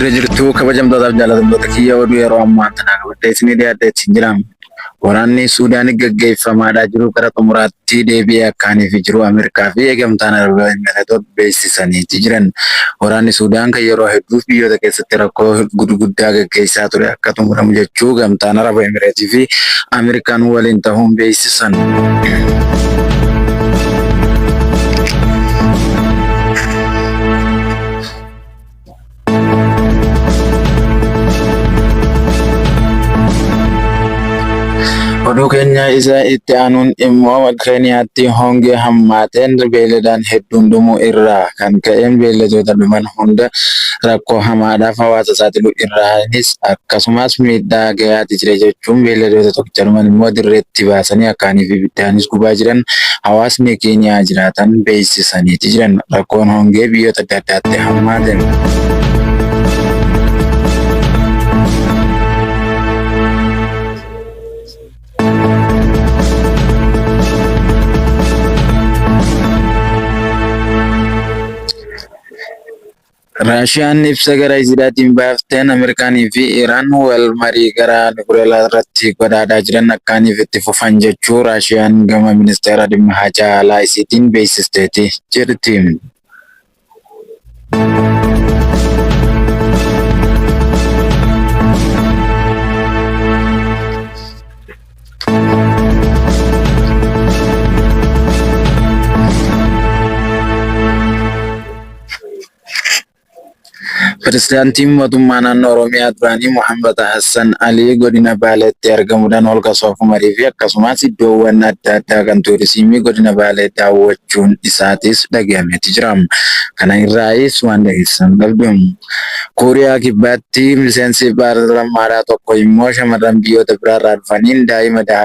Jira jirtuu kabajamtootaaf jaalatamtoota kiyya oduu yeroo ammaa tanaa qabadhee isinii dhiyaadhee ittiin jira. Waraanni Suudaanii gaggeeffamaadhaa jiru gara xumuraatti deebi'ee akkaaniif jiru Ameerikaa fi eegamtaan Arabaa Imireetota beeksisaniiti jiran. Waraanni Suudaan kan yeroo hedduuf biyyoota keessatti rakkoo gurguddaa gaggeessaa ture akka xumuramu jechuu gamtaan Araba Imireetii fi Ameerikaan waliin ta'uun beeksisan. Oduu keenya isa itti aanuun immoo Keeniyaatti hongee hammaateen beeyladaan hedduun dhumuu irraa kan ka'een beeyladoota dhuman hunda rakkoo hamaadhaaf hawaasa saaxilu irraanis akkasumas miidhaa gahaati jira jechuun beeyladoota tokkicha dhuman immoo dirreetti baasanii akkaanii fi ibiddaanis gubaa jiran hawaasni Keeniyaa jiraatan beeksisaniiti jiran. Rakkoon hongee biyyoota adda addaatti hammaate. Raashiyaan ibsa gara isiidhaatiin baafteen Ameerikaanii fi Iraan wal marii gara Nikuleelaa irratti godhaadhaa jiran akkaaniif itti fufan jechuu Raashiyaan gama ministeera dhimma haajaa alaa isiitiin beeksisteeti jirti. Pirezidaantiin mootummaa naannoo Oromiyaa duraanii Mohaammad Hassan Alii godina Baaleetti argamuudhaan holqa Soof-Umarii fi akkasumas iddoowwan adda addaa kan tuurizimii godina Baalee daawwachuun isaatis dhagahameeti jira. Kana irraayis waan dhageessisan qabdu. Kooriyaa Kibbaatti miseensi paarlamaadhaa tokko immoo shamarran biyyoota biraarraa dhufaniin daa'ima dahaa.